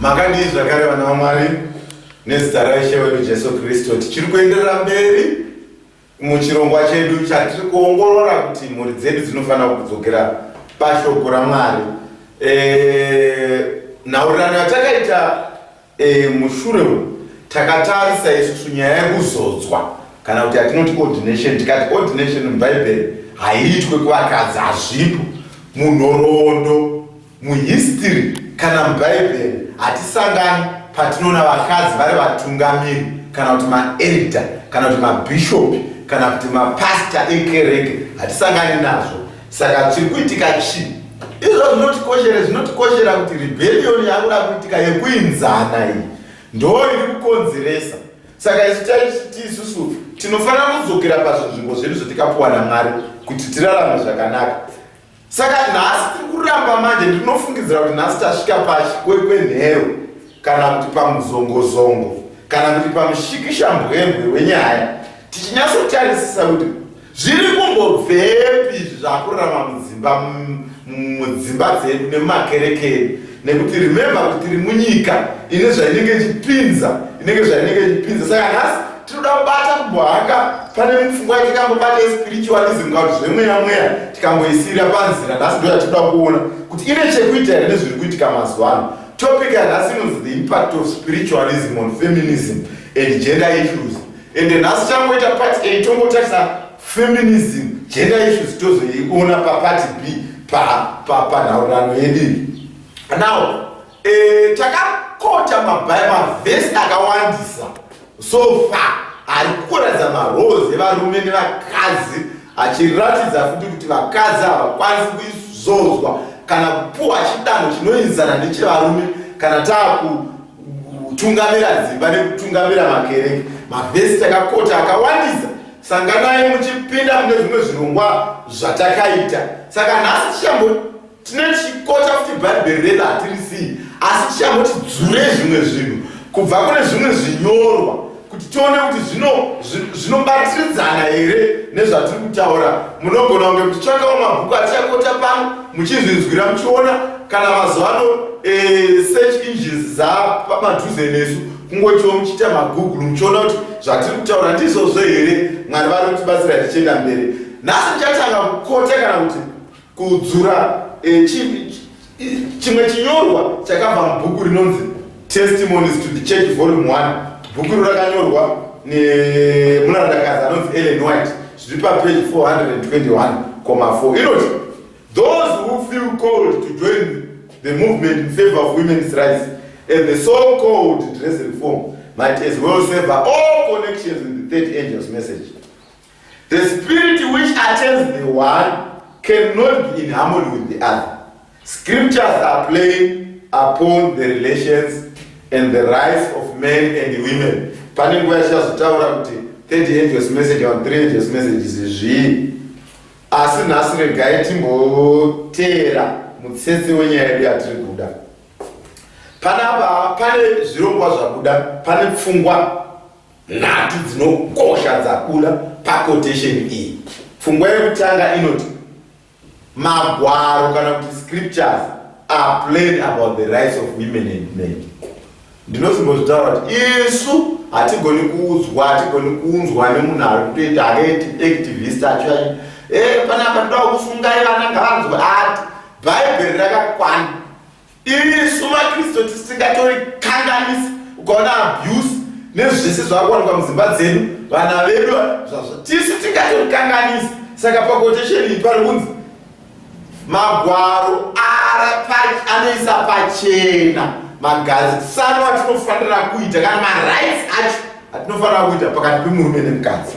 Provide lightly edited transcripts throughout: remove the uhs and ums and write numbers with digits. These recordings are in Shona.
Makadii zvakare vana vaMwari nezita raIshe wedu Jesu Kristu. Tichiri kuenderera mberi muchirongwa chedu chatiri kuongorora kuti mhuri dzedu dzinofanira kudzokera pashoko raMwari. E, nhaurirano yatakaita e, mushure umu takatarisa isusu nyaya yekuzodzwa kana kuti yatinoti ordination, tikati ordination muBhaibheri haiitwe kuvakadzi, hazvipo munhoroondo. Muhistory kana muBhaibheri hatisangani patinoona vakadzi vari vatungamiri kana kuti maelder kana kuti mabhishopi kana kuti mapasita ekereke, hatisangani nazvo. Saka chiri kuitika chii? Izvo zvinotikoshera, zvinotikoshera kuti rebellion yakuda kuitika yekuinzana iyi ndo iri kukonzeresa. Saka isu taiti isusu tinofanira kudzokera pazvinzvimbo zvedu zvatikapuwa naMwari kuti tirarame zvakanaka. Saka nhasi tiri kuramba manje, ndinofungidzira kuti nhasi tasvika pachikwenkwenhero kana kuti pamuzongozongo kana kuti pamushikishambwembwe wenyaya, tichinyatsotarisisa kuti zviri kumbobvepi izvi zvakurarama mudzimba mudzimba dzedu nemumakereke edu, nekuti remember kuti tiri munyika ine zvainenge ichipinza, inenge zvainenge ichipinza. Saka nhasi tinoda kubata kumbohanga pane mupfungwa yatikambobata yespiritualism kana kuti zvemweya mweya, tikamboisiyira panzira. Nhasi ndo yatinoda kuona kuti ine chekuita here nezviri kuitika mazuva ano. Topic yanhasi inonzi the impact of spiritualism on feminism and gender issues. Ende nhasi changoita part A, tongotarisa feminism, gender issues, tozoiona papart B panhaurirano yedu iyi. Now takakota mavhesi akawandisa so far ari kuratidza maroles evarume nevakadzi, achiratidza futi kuti vakadzi havakwanisi kuizodzwa kana kupuwa chidanho chinoinzana nechevarume kana taakutungamira dzimba nekutungamira makereke. Mavhesi takakota akawandisa, sanganai muchipinda mune zvimwe zvirongwa zvatakaita. Saka nhasi tichambo tine tichikota futi Bhaibheri redu hatirisii, asi tichamboti dzure zvimwe zvinhu kubva kune zvimwe zvinyorwa kuti tione kuti zvinobatiridzana here nezvatiri kutaura. Munogona kunge muchitsvakawo mabhuku atichakota pano, muchizvinzwira, muchiona kana mazuva ano search engines dzapamadhuze nesu, kungotiwo muchiita maGoogle muchiona kuti zvatiri kutaura ndizvozvo here. Mwari vari kutibatsira tichienda mberi. Nhasi tichatanga kukota kana kuti kudzura chimwe chinyorwa chakabva mubhuku rinonzi Testimonies to the Church Volume 1. Bhuku iro rakanyorwa nemurandakadzi anonzi Ellen White, zviri papage 421,4. Inoti, "Those who feel called to join the movement in favor of women's rights and the so-called dress reform might as well sever all connections with the third angel's message. The spirit which attends the one cannot be in harmony with the other. Scriptures are plain upon the relations and the rights of men and women." Pane nguva yachichazotaura kuti third angel's message and three angels messages zvii, asi nhasi regai timboteera mutsetse wenyaya yedu yatiri kuda panapa. Pane zvirongwa zvabuda, pane pfungwa nhatu dzinokosha dzabuda paquotation iyi. Pfungwa yekutanga inoti magwaro kana kuti scriptures are plain about the rights of women and men. Ndinosimbozvitaura kuti isu hatigoni kuudzwa, hatigoni kuunzwa nemunhu ari kutoita hake activist acho panapa toda kusungai vana ngavanzwe ati Bhaibheri rakakwana. Isu maKristu tisingatorikanganisi. Ukaona abuse nezvese zvakuwanikwa mudzimba dzedu, vana vedu zvazvo, tisu tingatorikanganisi. Saka paquotation iyi pari kunzi magwaro anoisa pachena magarisano atinofanira kuita kana marights acho atinofanira kuita pakati pemurume nemukadzi.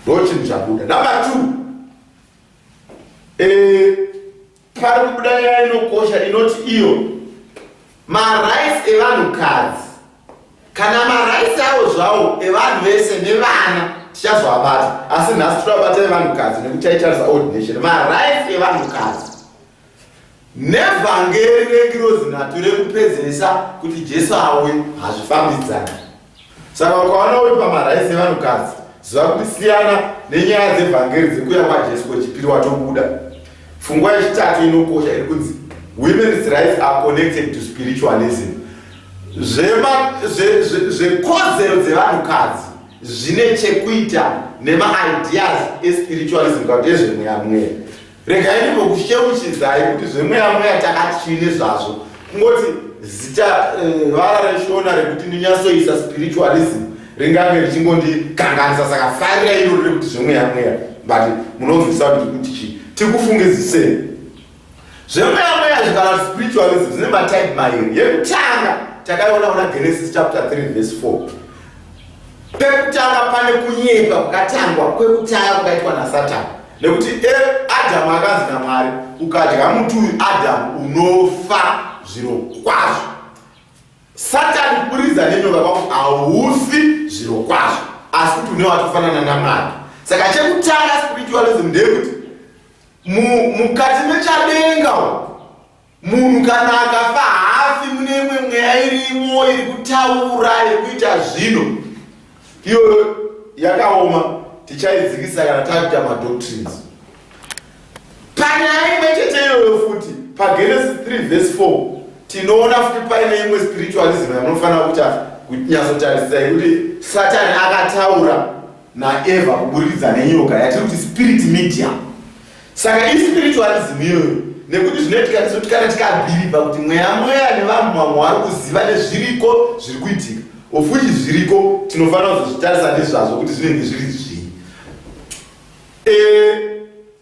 Ndo chinhu chabuda. Number two, pari kubuda nyaya inokosha inoti iyo marights evanhukadzi kana marights avo zvawo evanhu vese nevana tichazoabata, asi nhasi toabata evanhukadzi nekuti taitarisa ordination. Marights evanhukadzi nevhangeri rengirozi nhatu rekupedzesa kuti Jesu auye hazvifambidzani. Saka ukaona uri pamarights evanhukadzi, ziva kuti siyana nenyaya dzevhangeri dzekuuya kwaJesu kwechipiri, watobuda. Pfungwa yechitatu inokosha iri kunzi women's rights are connected to spiritualism. Zvekodzero dzevanhukadzi zvine chekuita nemaideas espiritualism kana kuti ezvemweya mweya. Regai ndimbokusheuchidzai kuti zvemweya mweya takati chii nezvazvo. Kungoti zita vara reShona rekuti ndinyatsoisa spiritualism ringange richingondikanganisa, saka farira iroro rekuti zvemweya mweya, but munonzwisisa kuti kuti chii tikufungidzisei. Zvemweya mweya zvikana spiritualism zvine matype mairi. Yekutanga takaiona kuna Genesis chapter 3 verse 4. Pekutanga pane kunyepa kwakatangwa kwekutanga kwakaitwa naSatani, nekuti Adhamu akanzi naMwari, ukadya muti uyu Adhamu unofa zviro kwazvo. Satani kuburidza nenyoka kwako haufi zviro kwazvo, asi kuti une watofanana naMwari. Saka chekutanga spiritualism ndeyekuti mukati mechadenga munhu kana akafa haafi, mune imwe mweya irimo iri kutaura, iri kuita zvino. Iyoyo yakaoma, tichaidzikisa kana takuita madoctrines. Panyaya imwe chete iyoyo futi, paGenesis 3 verse 4, tinoona futi paine imwe spiritualism yamunofanira kuita kunyatsotarisa, yekuti Satani akataura naEvha kuburikidza nenyoka, yatiri kuti spirit medium. Saka ispiritualism iyoyo, nekuti zvinoitika ndezvekuti kana tikabhirivha kuti mweya mweya nevanhu vamwe vari kuziva nezviriko zviri kuitika, of which zviriko, tinofanira kuzozvitarisa nezvazvo kuti zvinenge zviri zvii.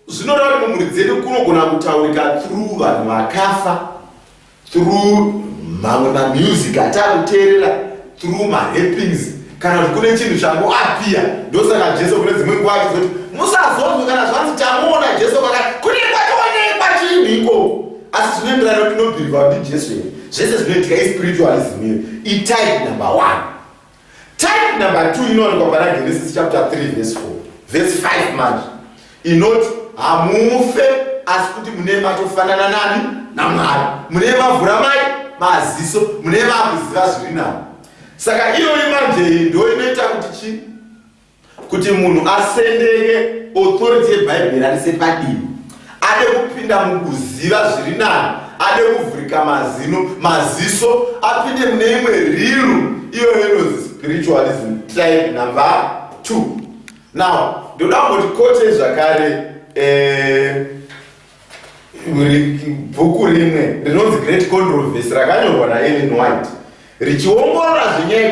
Zvinoreva kuti mumhuri dzedu kunogona kutaurika through vanhu vakafa, through mamwe mamusic atakuteerera, through mahappings, kana kuti kune chinhu changoapia. Ndosaka Jesu kune dzimwe nguva achizoti, musazonzwe kana zvanzi tamuona Jesu kwakati, kune kwatoonekwa chinhu ikoko, asi zvinoenderana kuti tinobhirivha kuti Jesu here. Zvese zvinoitika ispiritualism iyo, itype number one. Type number two inowanikwa pana Genesis chapter 3 verse 4 verse 5 manje, inoti hamufe, asi kuti mune matofanana nani? NaMwari. Mune mavhura mai maziso, mune makuziva zviri nani. Saka iyoyi manje iyi ndo inoita kuti chi kuti munhu asendeke authority yeBhaibheri, arise padivi, ade kupinda mukuziva zviri nani, ade kuvhurika mazino maziso, apinde mune imwe realm. Iyoyo inonzi spiritualism type number two. Now ndoda kumboti kote zvakare bhuku rimwe rinonzi Great Controversy, rakanyorwa naEllen White, richiongorora zvenyaya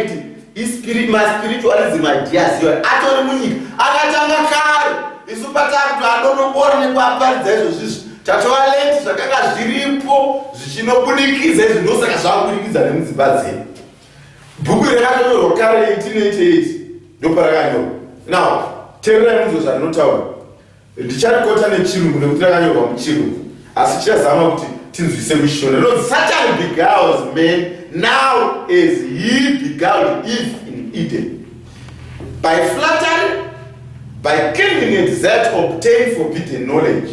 yekuti maspiritualism ideas iwayo atori munyika akatanga kare. Isu patakuti adonongora nekuaparidza izvozvizvi, tatova late. Zvakanga zviripo zvichinobudikidza izvi, ndosaka zvakubudikidza nemudzimba dzedu. Bhuku iri rakatonyorwa kare, 1888 ndoparakanyorwa. Now teererai munzwe zvarinotaura. Ndicharikota neChirungu nekuti rakanyorwa muChirungu, asi tichazama kuti tinzwise muShona. Rinonzi, "Satan beguiles man now as he beguiled Eve in Eden, by flattery, by kindling a desire to obtain forbidden knowledge,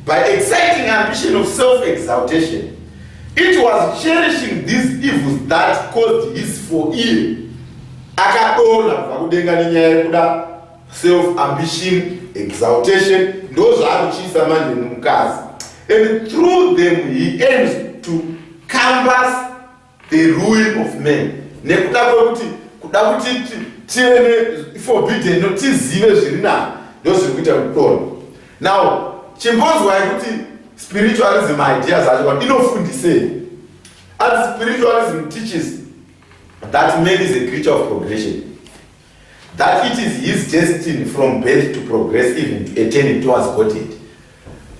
by exciting ambition of self-exaltation. It was cherishing these evils that caused his fall." Iye akadonha kubva kudenga nenyaya yekuda self ambition, exaltation, ndo zvaakuchiisa manje mumukadzi. "And through them he aims to compass the ruin of man." Nekuda kwekuti kuda kuti tive neforbidden no, tizive zviri nani, ndo zviri kuita kudonha. Now chimbonzwai kuti spiritualism ideas acho inofundisei. Ati spiritualism teaches that man is a creature of progression, that it is his destiny from birth to progress even to eternity towards Godhead.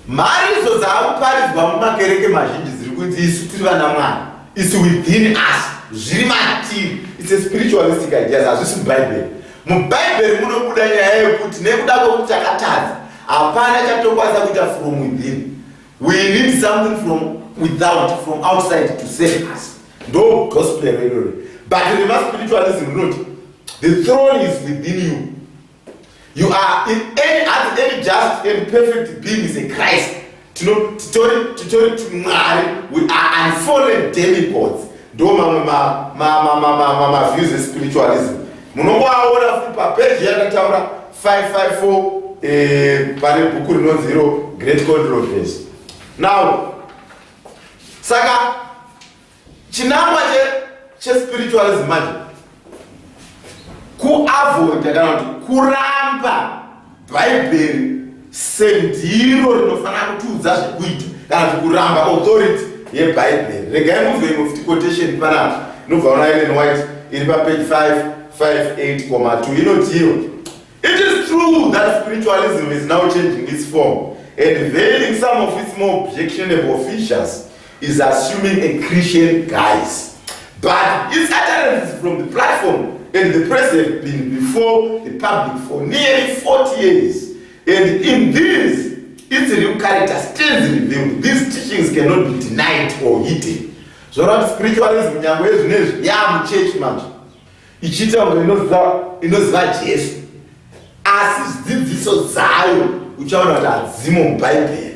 Mharidzo dzaakuparidzwa mumakereke mazhinji dziri kunzi isu tiri vana Mwari, is within us, zviri matiri. It's a spiritualistic ideas, hazvisi muBhaibheri. MuBhaibheri munobuda nyaya yekuti nekuda kwekuti takatadza, hapana chatokwanisa kuita from within. We need something from without, from outside, to save us. Ndo gospel iroro. But remaspiritualism rinoti the throne is within you. You are in any, as any just and perfect being is a Christ. Titori Mwari, we are unfallen demigods. Ndo mamwe maviews espiritualism munongoaona futi papeji yandataura 554, pane bhuku rinonzi iro Great Controversy. Now saka chinangwa Chespiritualism manje kuavoida kana kuti kuramba Bhaibheri sendiro rinofanira kutiudza zvekuita kana kuti kuramba authority yeBhaibheri. Regai munzwe imwe futi quotation panapa inobva kuna Ellen White iri papage 558,2 inoti iyo: "It is true that spiritualism is now changing its form and veiling some of its more objectionable features, is assuming a Christian guise. But its utterances from the platform and the press have been before the public for nearly 40 years. And in these, its real character stands revealed. These teachings cannot be denied or hidden." Zvoreva kuti spiritualism nyange yezvinezvi yaamuchechi manje ichiita kunge inoziva Jesu, asi dzidziso dzayo uchaona kuti hadzimo muBhaibheri.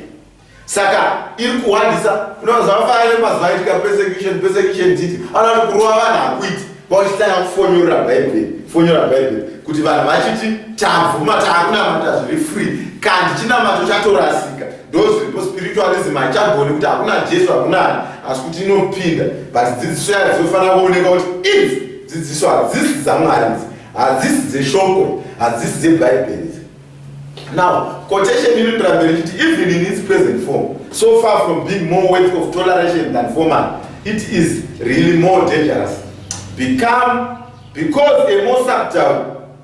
Saka iri kuwandisa. Unoziva mazuva aitika persecution titi ana kuti kurova vanhu hakuiti, kwauchitanga kufonyorera Bhaibheri, fonyora Bhaibheri kuti vanhu vachiti tabvuma, taakunamata zviri free, kandi chinamato chatorasika. Ndo zviripo. Spiritualism haichagoni kuti hakuna Jesu, hakunani, asi kuti inopinda, but dzidziso yayo dzinofanira kuoneka kuti idzi dzidziso hadzisi dzaMwari, idzi hadzisi dzeshoko, hadzisi dzebhaibheri idzi. Now, quotation inoendera mberi ichiti, "Even in its present form, so far from being more worth of toleration than formerly, it is really more dangerous become because a more subtle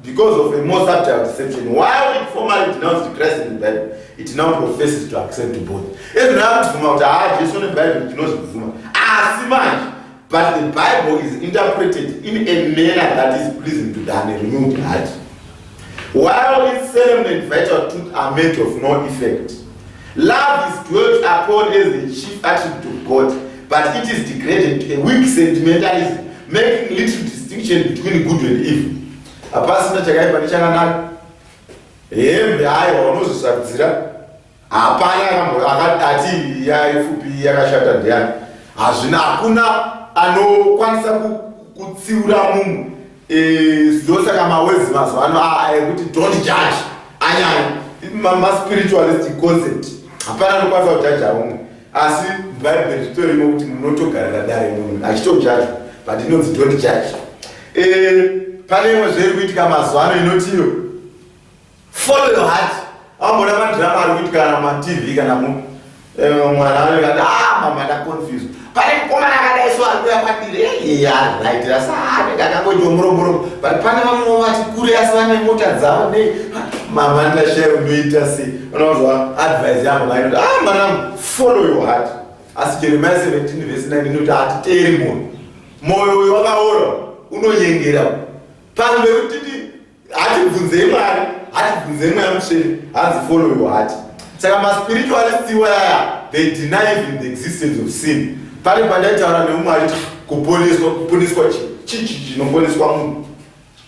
because of a more subtle deception. While it formerly denounced Christ in the Bible, it now professes to accept both." Ezvino yakubvuma kuti haa, Jesu neBhaibheri tinozvibvuma, asi manje, "but the Bible is interpreted in a manner that is pleasing to the unrenewed heart, while its solemn and vital truth are made of no effect. Love is dwelt upon as the chief attribute of God, but it is degraded to a weak sentimentalism, making little distinction between good and evil." Hapasina chakaipa nechakanaka. Hembe haiwa, unozvisarudzira. Hapana ati yaifupi yakashata ndiani. Hazvina, hakuna anokwanisa kutsiura mumwe. Ndosaka mawezi mazuva ano ekuti "don't judge" anyanya maspiritualistic concept. Hapana anokwanisa kujaja umwe, asi Bhaibheri zvitorimo kuti munotogarira dare munhu achitojajwa, but inonzi "don't judge". Pane imwe zveiri kuitika mazuva ano inotiyo "follow your heart". Ambona madhirama ari kuitika kana mumaTV kana mu mwana anenge ati, "Ah mama, ndaconfused, pane mukomana akadai so ari kuuya kwandiri. Yeah, right, asi anenge akangodyiwa murombo, but pane vamwe vati kure, asi vane mota dzavo. Nei mama, ndashaya unoita sei?" Unowanzwa advice yamama inoti, "Ah mwanangu, follow your heart." Asi Jeremiah 17 verse 9 inoti hatiteeri mwoyo. Mwoyo uyu wakaora, unonyengera. Pamwe pekutiti hatibvunzei Mwari, hatibvunzei Mweya Mutsvene, hanzi "follow your heart". Saka maspiritualist iwaya, they deny even the existence of sin. Pane pandaitaura neumwe achiti kuponeswa, kuponeswa chichi chinoponeswa munhu?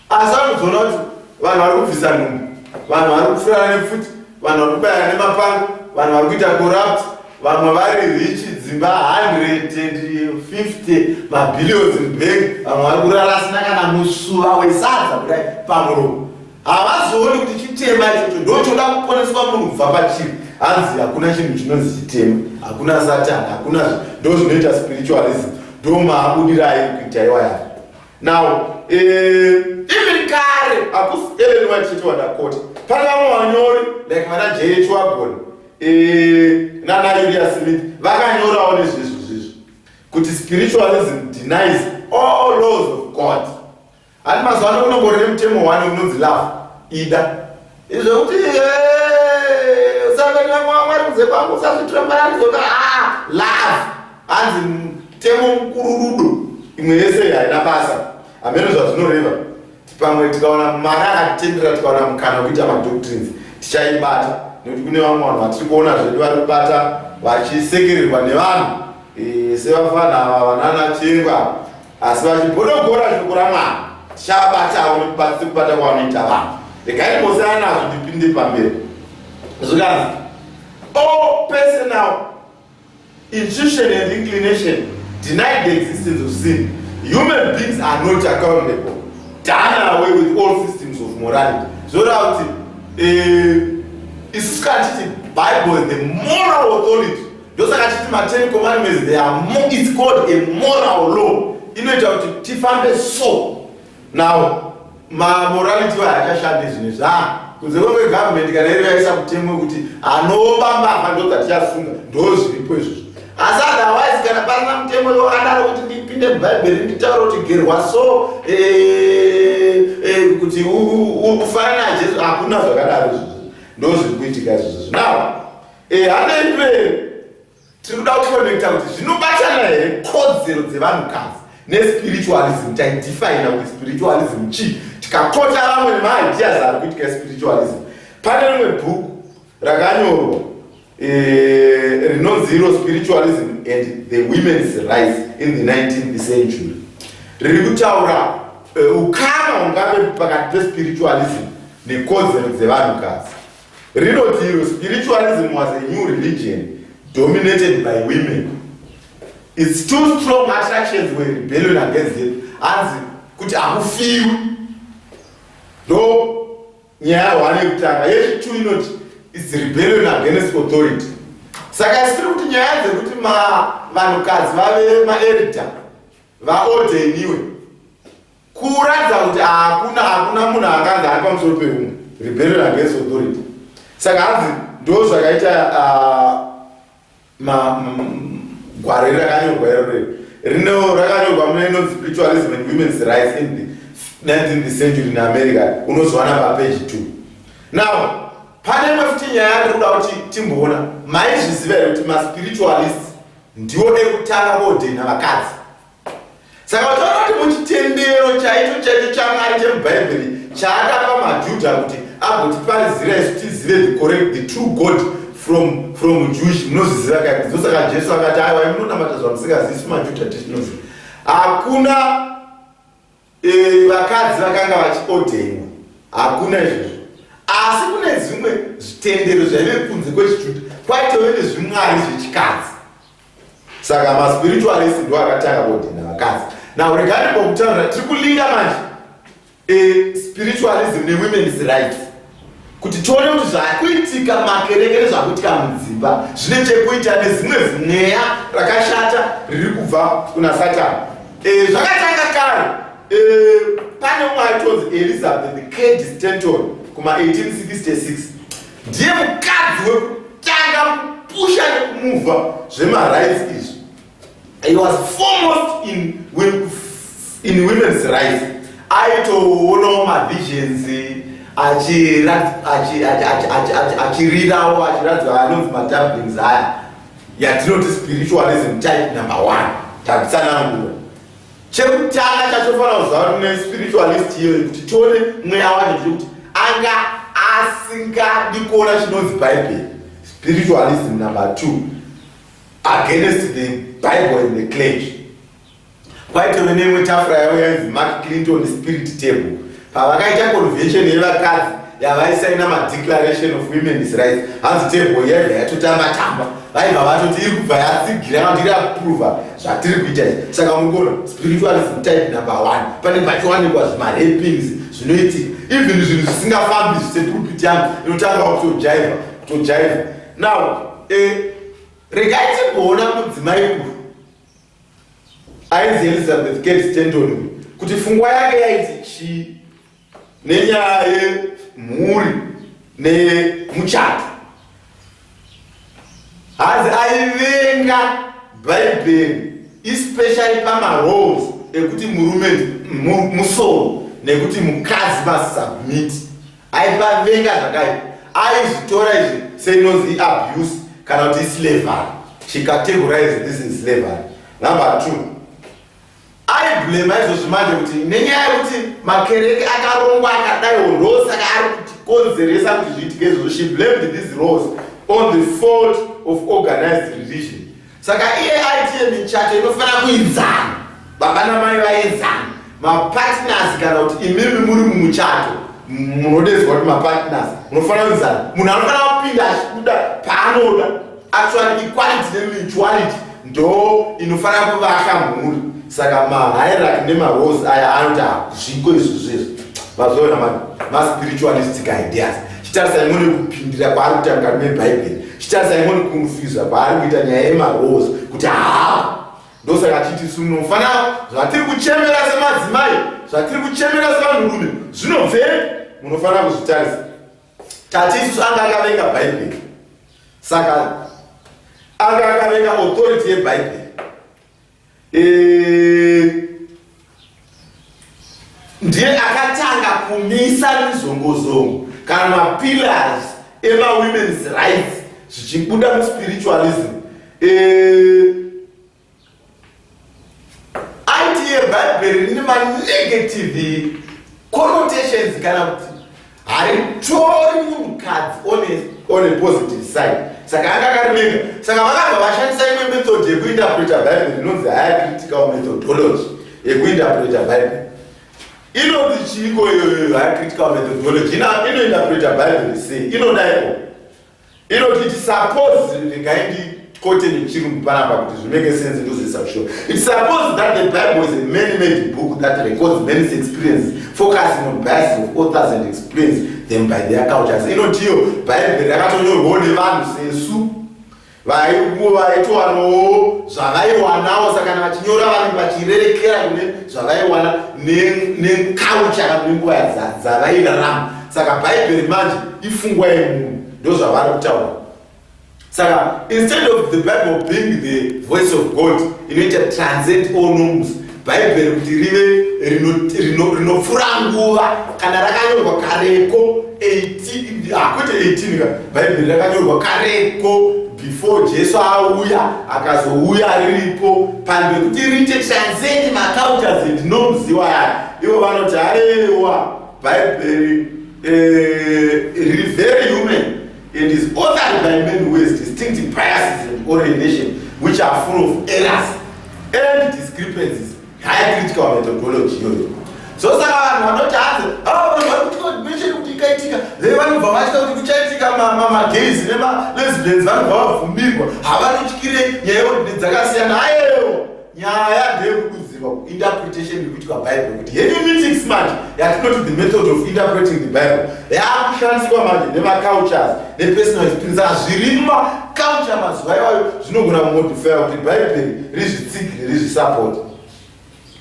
Asi anozoona kuti vanhu vari kubvisa nhumbu, vanhu vari kupfurana nepfuti, vanhu vari kubayana nemapanga, vanhu vari kuita corrupt, vamwe vari rich, dzimba 150 mabillions mubank, vamwe vari kurara asina kana musuva wesadza kudai pamuromo. Havazooni kuti chitema ichocho ndo choda kuponeswa munhu kubva pachiri. Hanzi hakuna chinhu chinonzi chitema, hakuna Satani, hakuna. Ndo zvinoita spiritualism, ndo maabudiro airi kuita iwaya. Now, even kare hakusi Ellen White chete wandakota. Pane vamwe vanyori like vana J H Waggoner nana Uriah Smith vakanyorawo nezvezvo zvizvo kuti spiritualism denies all laws of God. Hati mazuva ano kunongori nemutemo one unonzi love, ida. Izvekuti usanganyamwamwari kunze kwangu, usazvitura mufananidzo, ah, love hanzi mutemo mukuru, rudo. Imwe yese haina basa. Hameno zvazvinoreva. Pamwe tikaona Mwari akatitendera, tikaona mukana wekuita madoctrines, tichaibata, nekuti kune vamwe vanhu vatiri kuona zvedu vari kubata vachisekererwa nevanhu, sevafana ava vanana Chengwa, asi vachibhodogora shoko raMwari. Tichavabatawo sekubata kwavanoita vanhu. Regai ndimbosiyana nazvo, ndipinde pamberi. Zvikanzi, "All personal intuition and inclination deny the existence of sin. Human beings are not accountable. Done away with all systems of morality." Zvoreva kuti isusu kana titi Bible is the moral authority, ndosaka titi ma10 Commandments, they are it's called a moral law. inoita kuti tifambe. So now mamorality wayo hachashandi zvinhu zva kunze kwekwe government kana iri yaisa mutemo wekuti anoba mbavha ndo dzatichasunga, ndo zviripo izvozvo. Asi otherwise, kana pasina mutemo wakadaro kuti ndipinde mubhaibheri nditaure kuti gerwa so kuti ufanane naJesu, hakuna zvakadaro izvozvo. Ndo zviri kuitika izvozvo. Now handei mberi. Tiri kuda kuconnecta kuti zvinobatana here kodzero dzevanhukadzi nespiritualism. Taidefina kuti spiritualism chii, tikakota vamwe nemaideas ari kuitika spiritualism. Pane rimwe bhuku rakanyorwa rinonzi iro Spiritualism and the Women's Rights in the 19th Century, riri kutaura ukama hungave pakati pespiritualism nekodzero dzevanhukadzi. Rinoti iro spiritualism was a new religion dominated by women. Its two strong attractions were rebellion against death, hanzi kuti hakufiwi, ndo nyaya hwane yekutanga. Yechitu inoti its rebellion against authority. Saka isi tiri kuti nyaya dzekuti vanhukadzi vave maelder, vaordainiwe, kuratidza kuti hakuna munhu akanzi ari pamusoro peumwe, rebellion against authority. Saka hanzi ndo zvakaita gwaro iri rakanyorwa iroro rino rakanyorwa mune inonzi Spiritualism and Women's Rights in the 19th Century in America, unozowana papeji 2. Now pane imwe futi nyaya yandiri kuda kuti timboona. Maizviziva here kuti maspiritualists ndiwo ekutanga kuordaina vakadzi? Saka utaura kuti muchitendero chaicho chaicho chaMwari chemubhaibheri chaakapa maJudha kuti agotiparidzira isu tizive the correct, the true God from Jewish, munozviziva kai? Ndosaka Jesu akati, "Aiwa, munonamata zvamusingazivi, isu maJudha titinoziva." Hakuna vakadzi vakanga vachiordainwa, hakuna izvozvo. Asi kune zvimwe zvitendero zvaive kunze kwechiJudha, kwaitove nezvimwari zvechikadzi. Saka maspiritualist ndo akatanga kuordaina vakadzi. Now regai mbokutaura, tiri kulinka manje spiritualism newomen's rights kuti tione kuti zvakuitika makereke nezvakuitika mudzimba zvine chekuita nezimwe zimweya rakashata riri kubva kuna Satani. Zvakatanga kare. Pane umwe aitonzi Elizabeth Cady Stanton kuma1866, ndiye mukadzi wekutanga kupusha nekumuvha zvemarights izvi. He was foremost in women's rights. Aitoonawo mavisions, achirirawo, achiratidzwa anonzi madoublings aya yatinoti spiritualism type number one. Tatsanangura chekutanga chachofanira kuziva kuti nespiritualist iyoyo, kuti tione mweya wacho, chekuti anga asingadi kuona chinonzi Bhaibheri. Spiritualism number two, against the Bible and the clergy. Kwaitove neimwe tafura yavo yainzi McClintock Spirit Table. Pavakaita convention yevakadzi yavaisaina madeclaration of women's rights, hanzi table yaibva yatotamba tamba, vaibva vatoti iri kubva yatsigira kana kuti iri aprova zvatiri kuita izvi. Saka mukona spiritualism type number one, pane pachiwanikwa zvimarapings zvinoitika, even zvinhu zvisingafambi sepulpit yangu inotanga kutojaivha, kutojaivha. Now regai timboona mudzimai uyu ainzi Elizabeth Cady Stanton kuti pfungwa yake yaiti chii nenyaya yemhuri nemuchato. Hanzi aivenga Bhaibheri, especially pamaroles ekuti murume musoro nekuti mukadzi masubmit. Aipavenga zvakaipa, aizvitora izvi seinonzi iabuse kana kuti islavery. She categorize this is slavery. Number two, aiblema izvozvi manje kuti nenyaya yekuti makereke akarongwa akadaiwo, ndosaka ari kutikonzeresa kuti zviitike izvozvo. She blamed these roles on the fault of organized religion. Saka iye aitiye michato inofanira kuinzana, baba namai vaenzana, mapartners, kana kuti imimi muri mumuchato munodedzwa kuti mapartners, munofanira kuinzana. Munhu anofanira kupinda achibuda paanoda. Actually, equality nemutuality ndo inofanira kuvaka mhuri. Saka mahierarchy nemaroles aya anoti hazviko izvozvo. Izvo vazoona maspiritualistic ideas. Chitarisai imwe nekupindira kwaari kuita mukati mebhaibheri, chitarisai imwe nekunfusa kwaari kuita nyaya yemaroles kuti haa. Ndosaka tichiti isu munofanira zvatiri kuchemera semadzimai, zvatiri kuchemera sevanhurume zvinobvepi, munofanira kuzvitarisa. Tati isusu anga akavenga Bhaibheri, saka anga akavenga authority yeBhaibheri. Ndiye akatanga kumisa mizongozongo kana mapillars emawomen's rights zvichibuda muspiritualism. Aiti yebhaibheri rine manegative connotations kana kuti haritori munhukadzi on a positive side, saka anga akarivenga. Saka vakabva vashandisa imwe method yekuinterpreta Bhaibheri inonzi higher critical methodology yekuinterpreta Bhaibheri. Inonzi chiiko iyoyo higher critical methodology? Inointerpreta Bhaibheri sei? Inodaiko, inoti suppose, regai ndikote nechirungu panapa kuti zvimake sense, ndozoisa kusure. It suppose that the Bible is a man-made book that records men's experiences, focusing on biases of authors and explains them by their cultures. Inotiyo Bhaibheri rakatonyorwawo nevanhu sesu vaitowanawo zvavaiwanawo, saka kana vachinyora vanenge vachirerekera kune zvavaiwana neculture kana nenguva dzavairarama. Saka Bhaibheri manje ifungwa yemunhu, ndo zvavari kutaura. Saka instead of the Bible being the voice of God inoita transcend all norms, Bhaibheri kuti rive rinopfuura nguva, kana rakanyorwa kareko 18, kwete 18 ka, Bhaibheri rakanyorwa kareko before Jesu auya, akazouya riripo. Panhu pekuti riite transcend macultures and norms iwaya, ivo vanoti aiwa, Bhaibheri riri very human and is authored by men who has distinct biases and orientation which are full of errors and discrepancies. High critical methodology iyoyo. So saka vanhu vanoti hanzi vanhu kuti ikaitika, vanobva vatya kuti kuchaitika magays nemalesbians, vanobva vabvumirwa, havanotyire nyaya dzakasiyana. Ayewo, nyaya ndeyekududzirwa, interpretation iri kuitwa Bible, kuti hermeneutics manje yatinoti the method of interpreting the Bible yaakushandiswa manje nemacultures nepersonal experience. Saka zviri mumaculture mazuva iwayo zvinogona kumodifya kuti Bhaibheri rizvitsigire, rizvisupport.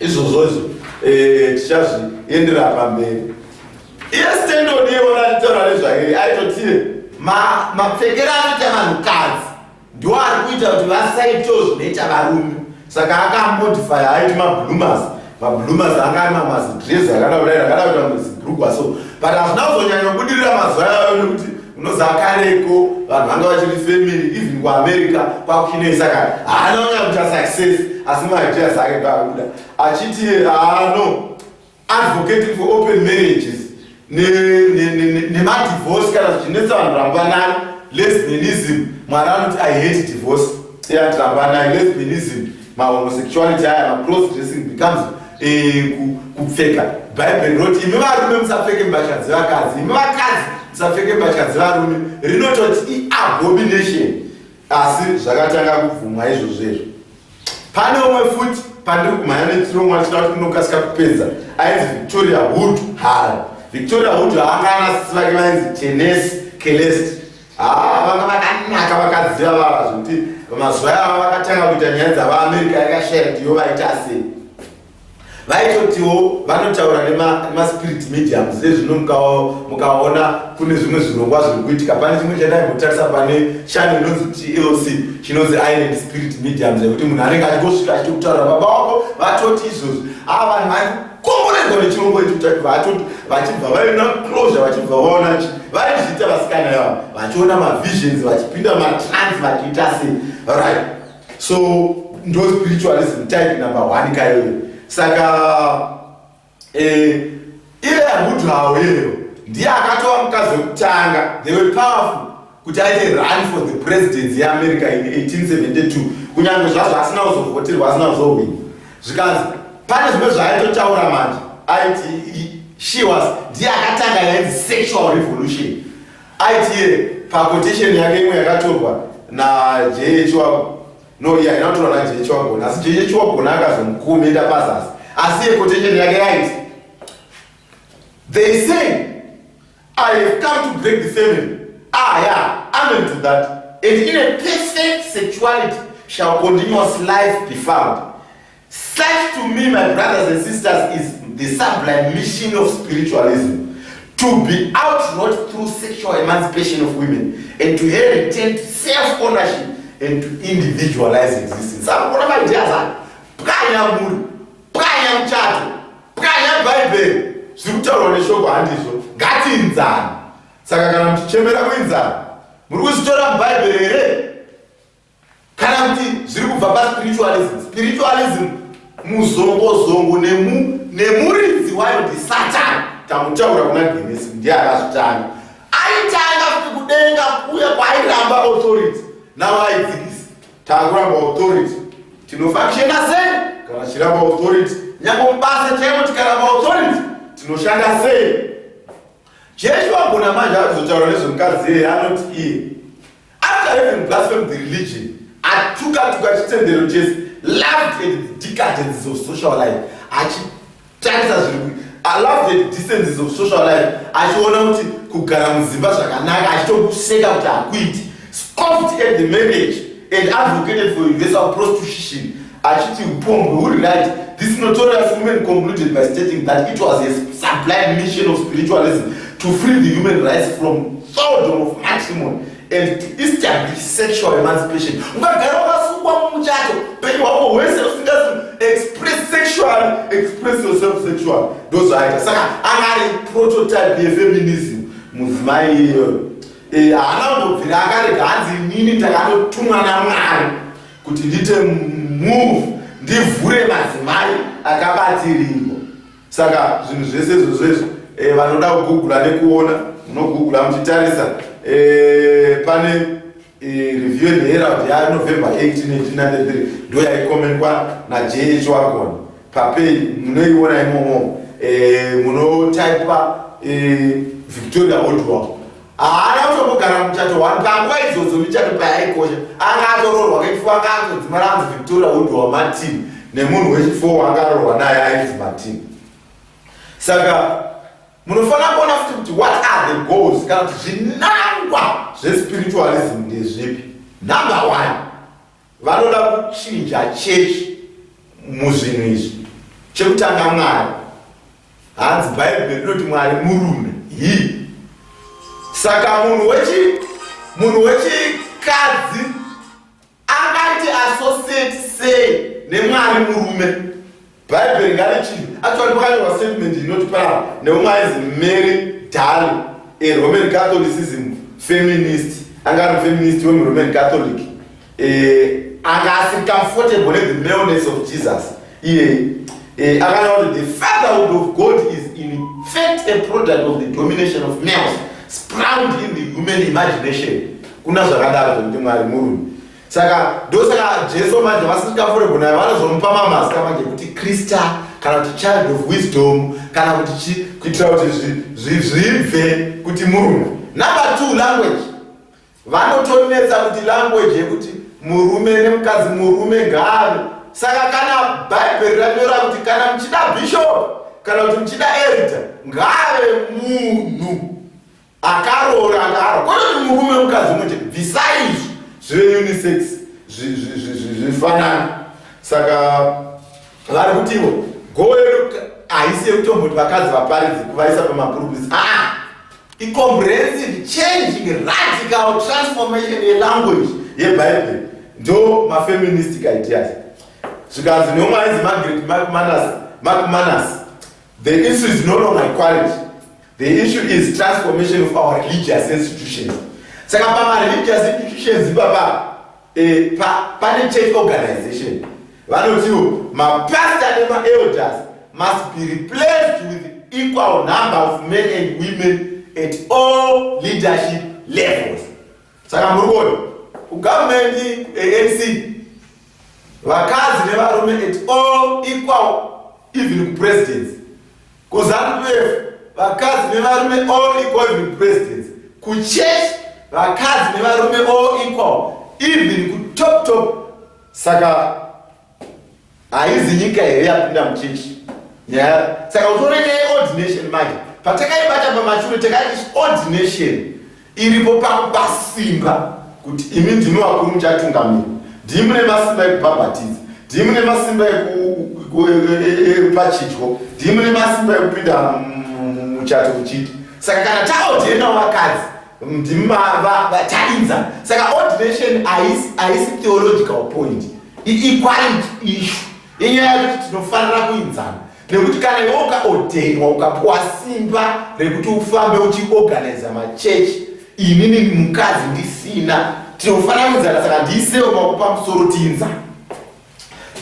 Izvozvozvo tichazviendera pamberi. Iye Stanton iyona achitaura nezvake, aitotiye mapfekero anoita vanhukadzi ndiwo ari kuita kuti vasaitawo zvinoita varume. Saka akamodifya, aiti mabloomers. Mabloomers anga ari mamazidress akada kudai, akada kuita mazibrugwa so, but hazvina kuzonyanya kubudirira mazuva ayayo nekuti unoziva kareko vanhu vanga vachiri family, even kuAmerica kwakuchinei, saka haana kunyanya kuita success. Asi maideas ake ndoakuda achiti haano advocating for open marriages nemadivorce kana zvichinetsa vanhu, rambanani. Lesbianism, Mwari anoti, "I hate divorce." Iyati rambanai. Lesbianism, mahomosexuality aya, macross dressing becomes kupfeka. Bhaibheri rinoti imi varume musapfeke mbatya dzevakadzi, imi vakadzi musapfeke mbatya dzevarume, rinototi iabomination, asi zvakatanga kubvumwa izvozvo izvo. Pane umwe futi pandiri kumhanya nechirongwa chida kuti ndinokasika kupedza, ainzi Victoria Woodhull. Victoria Woodhull anga ana sisi vake vainzi Tenesi Celeste. Haa, vanga vakanaka vakaziva vava zvekuti mazuva ava vakatanga kuita nyaya dzavaAmerica yakashaya kuti yo vaita sei. Vaitotiwo vanotaura nemaspirit mediums. Sezvino mukaona kune zvimwe zvirongwa zviri kuitika, pane chimwe chandaimbotarisa pane channel inonzi TLC chinonzi Island Spirit Mediums, yekuti munhu anenge achingosvika achitokutaurira, baba wako vatoti izvozvi. Ava vanhu varikomborerwa nechirongwa ichi kuti vachibva vaina closure, vachibva vaona chi vaizviita vasikana yavo, vachiona mavisions, vachipinda matrance, vachiita sei. Right, so ndo spiritualism type number one kaiyoyo. Saka iye Woodhull iyeyo ndiye akatova mukadzi wekutanga, they were powerful, kuti aite run for the presidency yeAmerica in 1872, kunyange zvazvo asina kuzovhoterwa, asina kuzohwina. Zvikanzi pane zvimwe zvaaitotaura manje, aiti she was ndiye akatanga yainzi sexual revolution. Aiti paquotation yake imwe yakatorwa naJH, no, iya haina kutorwa naJH Waggoner, asi JH Waggoner akazomukomenda pazasi, asi iye quotation yake yaiti, "They say I have come to break the family. Ah, yeah, amen to that. And in a perfect sexuality shall continuous life be found." Such to me, my brothers and sisters, is the sublime mission of spiritualism to be outwrought through sexual emancipation of women and to her return to self-ownership and to individualize existence. Saka kuona maideas aya, pwanya mhuri, pwanya muchato, pwanya Bhaibheri, zviri kutaurwa neshoko handizvo, ngatiinzane. Saka kana muchichemera kuinzana, muri kuzvitora muBhaibheri here? Kana kuti zviri kubva paspiritualism? Spiritualism muzongozongo nemuridzi wayo ndisatani. Tamutaura kuna Genesi, ndiye akazvitanga. Aitanga futi kudenga kuya kwaairamba authority, nawo aidzikisa. Takuramba authority, tinofunctiona sei kana tichiramba authority? Nyange mubasa chaimo tikaramba authority tinoshanda sei? Jesu agona manje azotaura nezvemukadzi iyeye, anoti iye after having blasphemed the religion, atuka tuka chitendero chese, laughed at the decadences of social life, achitarisa zviri, laughed at the decencies of social life, achiona kuti kugara mudzimba zvakanaka, achitokuseka kuti hakuiti, scoffed at the marriage and advocated for universal prostitution, achiti upombwe huri right. This notorious woman concluded by stating that it was a sublime mission of spiritualism to free the human race from thraldom of matrimony and to establish sexual emancipation. Ungagara wakasungwa mumuchato upenyu hwako hwese usingazi express sexually, express yourself sexually. Ndozvaaita. Saka anga ari prototype yefeminism mudzimai iyoyo. Haana kumbobvira akarega, hanzi inini ndakatotumwa naMwari kuti ndiite move, ndivhure madzimai akabatirirwa. Saka zvinhu zvese izvozvo izvo, vanoda kugugula nekuona, munogugula muchitarisa. Pane Review and Herald yaNovember 8 1993, ndo yaicommentwa naJH Waggoner papei, munoiona imomo. Munotaipa Victoria Woodhull. Haana kutombogara muchato one panguva idzodzo, michato payaikosha. Anga atoroorwa kechifour, anga atodzimara, anzi Victoria Woodhull Martin, nemunhu wechifour angaroorwa naye ainzi Martin. Saka munofanira kuona futi kuti what are the goals, kana kuti zvinangwa zvespiritualism ndezvipi. Number one, vanoda kuchinja chechi muzvinhu izvi. Chekutanga, Mwari. Hanzi Bhaibheri rinoti Mwari murume hi. Saka munhu wechikadzi angaite associate sei neMwari murume? Bhaibheri ngarichinjwe. Actually, pakanyorwa statement inoti panapa neumwe ainzi Mary Daly, a Roman Catholicism feminist, anga ari feminist wemuRoman Catholic, anga asiri comfortable nethe maleness of Jesus iye. Akanyora kuti the fatherhood of God is in fact a product of the domination of males sprouted in the human imagination. Kuna zvakadaro zvokuti Mwari murume. Saka ndosaka Jesu manje vasiri comfortable naye, vanozomupa mamazita manje kuti Krista kana kuti Child of Wisdom kana kuti chi, kuitira kuti zvibve kuti murume. Number two, language. Vanotonetsa kuti language yekuti murume nemukadzi, murume ngaave. Saka kana Bhaibheri ranyora kuti kana muchida bishop kana kuti muchida elder, ngaave munhu akaroora, akaro, kwete kuti murume mukadzi mute. Bvisai izvi, zvive unisex, zvifanana. Saka vari kutiwo goal yedu haisi yekutomboti vakadzi vaparidzi, kuvaisa pamapurupisi. Aa, icomprehensive changing, radical transformation yelanguage yeBhaibheri. Ndo mafeministic ideas. Zvikanzi neumwe ainzi Margaret McManus, "The issue is no longer equality. The issue is transformation of our religious institutions." Saka pamareligious institutions ipapa, pane church organization. Vanotiwo mapastor nemaelders must be replaced with equal number of men and women at all leadership levels. Saka muri kuona kugovernment, ANC, vakadzi nevarume at all equal, even kupresidency. KuZANU PF, vakadzi nevarume all equal, even kupresidency. Kuchurch, vakadzi nevarume all equal, even kutop top. Saka haizi nyika here yapinda muchechi nyaya? Saka utore nyaya yeordination manje. Patakaibata pamashure, takaiti ordination iripo pakupa simba kuti imi ndimi vakuru, muchatungamira, ndimi mune masimba ekubhabhatidza, ndimi mune masimba. e, pachidyo, ndimi mune masimba ekupinda muchato muchiti. Saka kana taordainawo vakadzi, ndimi tainza. Saka ordination haisi theological point, iequality issue, inyaya yekuti tinofanira kuinzana, nekuti kana iwe ukaordainwa, ukapuwa simba rekuti ufambe uchiorganiza machechi, inini mukadzi ndisina, tinofanira kuinzana. Saka ndiisewo maoko pamusoro, tiinzana.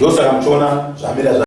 Ndosaka muchiona zvamira.